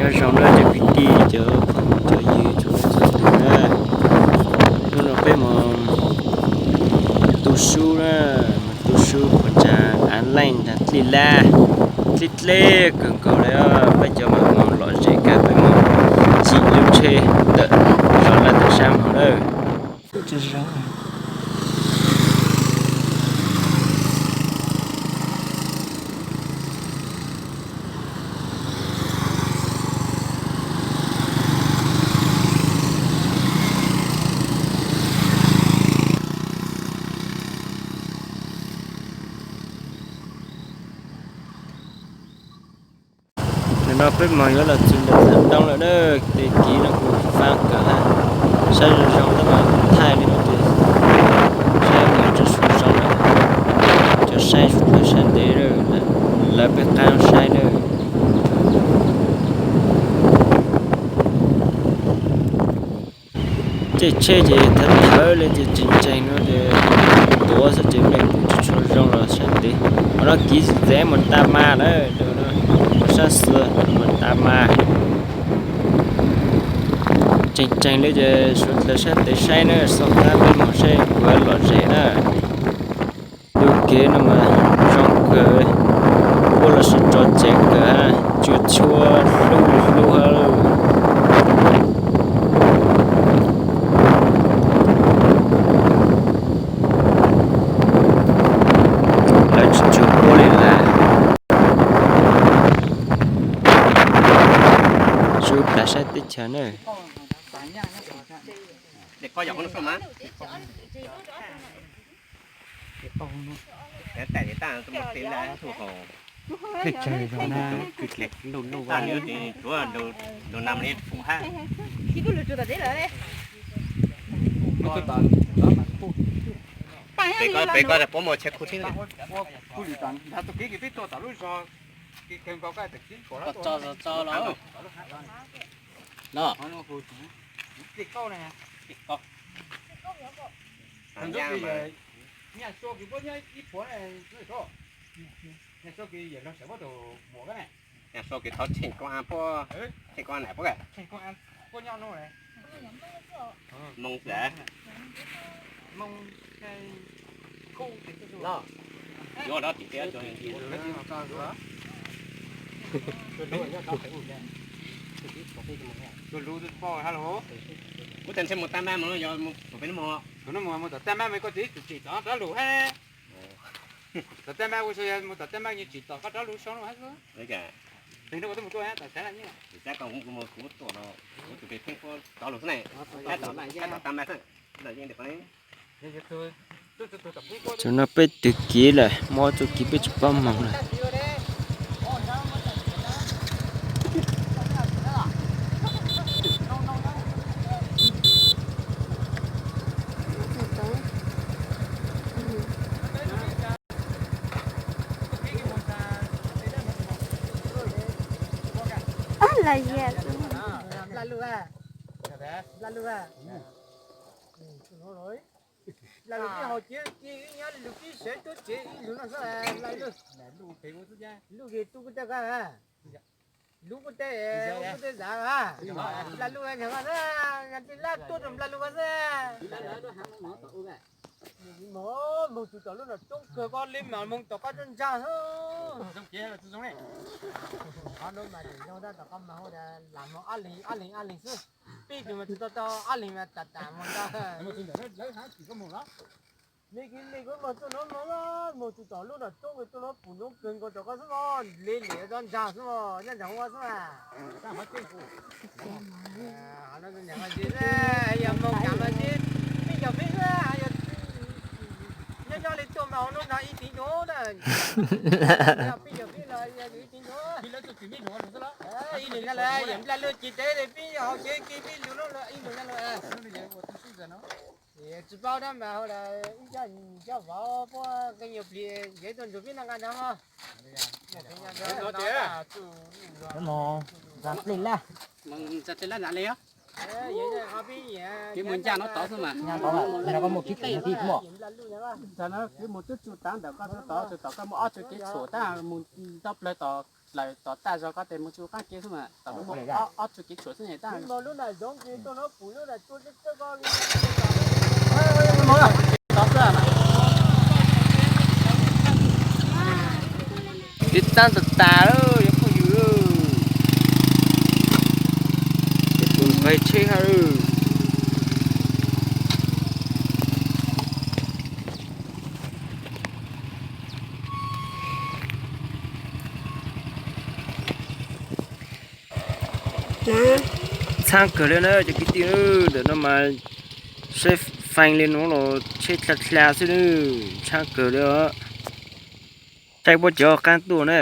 Nyob zoo na cov kwv tij, cov phooj cov ywg txhua leej txhua tus na. Hnub no peb mus tu sub na, mus tu sub puas tsav av leej tag, dlij laj, dlib dleb kawg nkaus li. Peb cov mas mus lom zem kawg, peb mus chim lub tsheb tawm zos lawm tawm sab hmo lawm. Nim no peb mos yuav los txog ntawm Thav Doob lawm na, tej kev no kuj fab kawg, saib zoo zoo tab mas thaij li no ces saib mus tsis zoo lawm, cov saib sawv daws saib ntev lawm, lawv peb qab saib na. Caij tsheb ces thawv thawv li ces tseem tseem no ces tuav xwb ces mej kuj tsis tshua zoo los saib ntev. Qhov no kiv txev mus tas mas lawm, sab xis mus tas mas. Tseem tseem li ces sawv daws sab ntev saib na, xyov qab peb mus saib puas lom zem na. Tus kev no mas zoo kawg, kuj los sis tso ceev kawg, tsuas tshua hlub hlub. Lawv tsis tshua quaj li lawm. Sub plav saib teb chaws na. Peb ko puab muaj chaw khu thiab. Tso tso los. Nyaj sau kev thov tsheej koj puab, tsheej koj nam puab. Moos xwb. Yuav rov tim peb cov. Kuv tas ntshe mus tab mab mus no yog mus pem no mus. Tus no mus mus tom tab mab mas koj tsis tsim tom rov lug hab. Tom tab mab ua mus tom tab mab yeej tsim tom koj rov lug soo lug hab xwb. Pem no koj twb mus tuaj hab tom sav laj nyab. Kuv tus pem pheej rov lug xwb na, tom tab mab xwb. Tam no peb tug kev lawm, mob txuj kev peb tsis paub moog lawm. Laj lug, laj lug, laj lug, peb haus cev ci ib nyob lug pib sawv tuab tsev ib lug no xwb, laj lug, lub zes tub kuj tej ko, lub kuj tej, kuj tej zav, laj lug nyob ko xwb, yog tsis laj tuaj rau laj lug ko xwb. Moog, moog txug tom lub no coob kawg, koj li mas moog tom koj tub ntsaag xwb. Qhov no mas tseem zoo tab tom koj mas hu lam moog ob leeg ob leeg ob leeg xwb. Peb tug mas tsis tau tau ob leeg mas tam tam moog ntag. Nej kuj moog txug no moog, moog txug tom lub no coob kawg, tuaj lub pum noob kawg nkaus tom koj xwb os, li liam tau ntsaag xwb os, nyob ntawm hu xwb. Yog moog kam mas peb cov peb xwb, nyob nyob li tuaj mas hu lub no ib tug na. Peb cov peb los ib tug, ib tug na, yog nplaj lug ci teb peb haus cev ci peb lug lub ib tug na. Tsis paub dab mas hu ib coj vauv puab koj nyuag plig yog tuaj nrug peb noj nqaj nrog mog. Ntxa dlej laj, ntxa dlej laj ntxa li os. Peb mus ncaj no tod xwb mas. Ntxa no peb mus twb tsuj tav ntawm koj tod, tod koj muaj ob txoj kev tshuam tab mus nto plawg tom Lawv tod tag zog koj tes mus tsuj qaab kev xwb mas tod lub ob tsuj kev tshuam xwb nyem tag. Twb txaab tas tas lawm cov phooj ywg, ces tus nqaij tsheb hab. Txhaab kawg li na cov kwv tij, ntawm no mas seb feej li no los tsheb dlha dlha xwb na, txhaab kawg li os. Saib puab cov qaab tuaj na.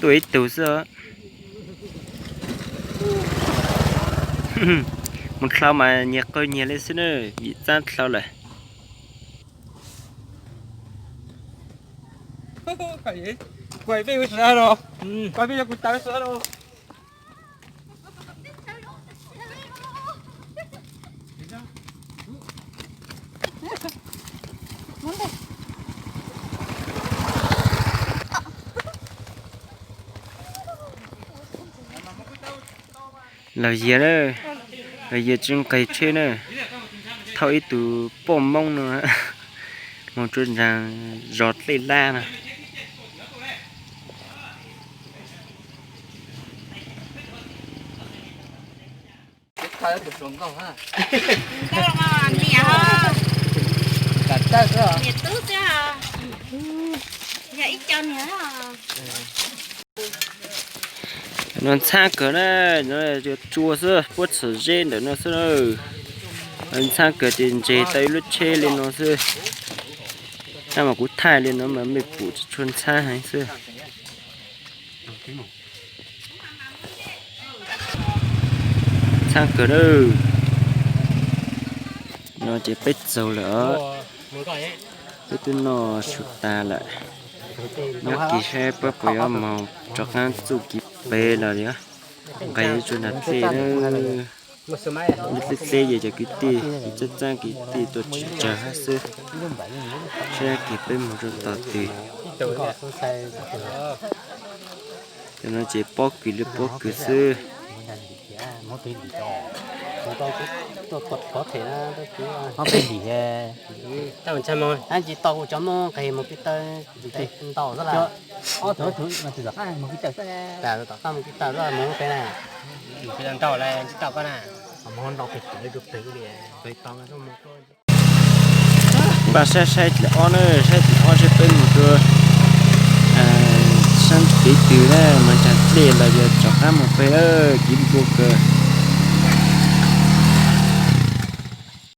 Tuaj ib tug xwb os. Mus dlhau mas nyias qw nyias li xwb na, vim txaab dlhau lawm. Los yias na, los yias tsi nqeg tsheb na, thauj ib tug poj Moob no, moog tsuas ntsaag zog dlej lab na. No ntxhab kawg na, no yuav tsua xwb, puab txhom zeb ntawm no xwb na. Ntxhab kawg ces ntseg tau ib lub tsheb li no xwb. Tab mas kuv thaij li no mas mej pum tsis tshua ntxhab heev xwb. Ntxhab kawg na. No ces peb txaug lawm os. Peb twb noj su tas lawm. Nyob kis saib puab puas yuav moog rov qaab txuj kis pem los yog nqes tsuas nrag dlej na. Dlej dlej ces cov kwv tij, txaab txaab kwv tij tuaj tsis tsawg hab xwb. Saib kis peb moog rua tom twg. Cov no ces pob kws li pob kws xwb. Tab sis tau kuv cov moog nqes mus pib taw ntau xwb lawm. Ob tug tug mas tsis tom qab mus pib taw xwb. Tom qab mus pib taw lawm mus peb na. Mus pib taw ntau lawm tsis tau koj na. Npaj saib saib dlaim ob na, saib dlaim ob saib peb mus rua saab kev twg na, mas nrag dlej los yog rov qab mus pem lawm, kis npua kawg.